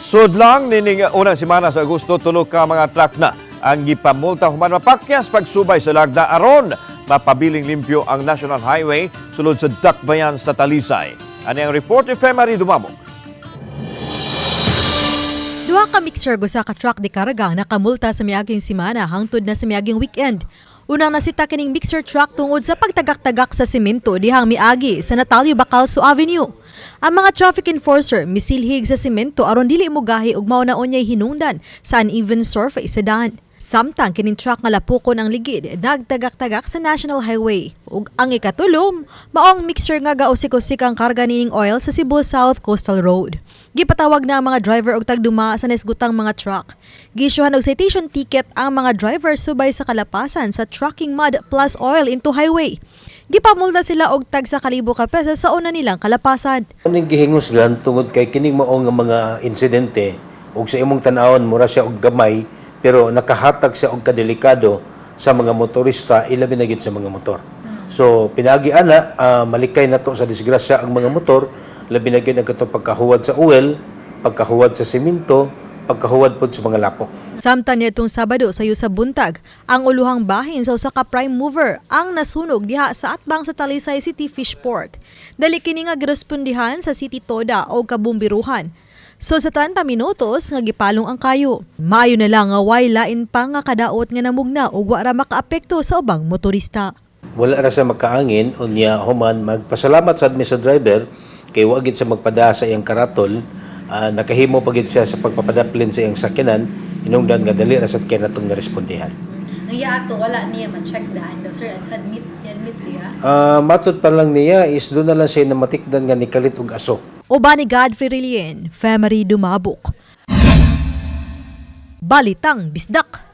Sudlang nining unang semana sa Agosto, tulo ka mga truck na ang gipamulta human mapakyas pagsubay sa lagda aron mapabiling limpyo ang National Highway sulod sa Dakbayan sa Talisay. Ani ang report ni Femary Dumamog. Duha ka mixer ug usa ka truck de karga ang nakamulta sa miaging semana hangtod na sa miaging weekend. Unang nasita kining mixer truck tungod sa pagtagak-tagak sa semento dihang miagi sa Natalio Bacalso Avenue. Ang mga traffic enforcer misilhig sa semento aron dili mogahi ug mao na unyay hinungdan sa uneven surface sa daan. Samtang kining truck nga lapukon ang ligid nagtagak-tagak sa National Highway. Ug ang ikatulo, maong mixer nga gausik-usik ang karga nining oil sa Cebu South Coastal Road. Gipatawag na ang mga driver og tagduma sa naisgutang mga truck. Giisyuhan og citation ticket ang mga driver subay sa kalapasan sa trucking mud plus oil into highway. Gipamulta sila og tag sa kalibo ka pesos sa una nilang kalapasan. Aning gihingusgan tungod kay kining mao nga mga insidente ug sa imong tan-awon mura siya og gamay, pero nakahatag siya og kadelikado sa mga motorista, ilabi na gid sa mga motor. So pinagi ana, malikay nato sa disgrasya ang mga motor, labi na gid ang katong pagkahuwad sa oil, pagkahuwad sa semento, pagkahuwad pod sa mga lapok. Samtang niadtong Sabado sayo sa buntag, ang uluhang bahin sa usa ka prime mover ang nasunog diha sa atbang sa Talisay City Fishport. Dali kini nga girespondihan sa City Toda o kabumbiruhan. So sa 30 minutos nga gipalong ang kayo. Maayo na lang nga way lain pa nga kadaot nga namugna ug wa ra makaapekto sa ubang motorista. Wala ra sa makaangin. Unya human, magpasalamat sad mi sa driver kay wa gid sa magpada sa iyang karatol. Nakahimo pa gid siya sa pagpapadaplin sa iyang sakyanan, hinungdan nga dali ra sad kay natong narespondihan. Ang iya ato, wala niya ma-check daan daw, sir. Admit siya. Matud pa lang niya is doon na lang siya namatikdan nga nikalit og aso. Uban ni Godfrey Relien, Femery Dumabok. Balitang Bisdak.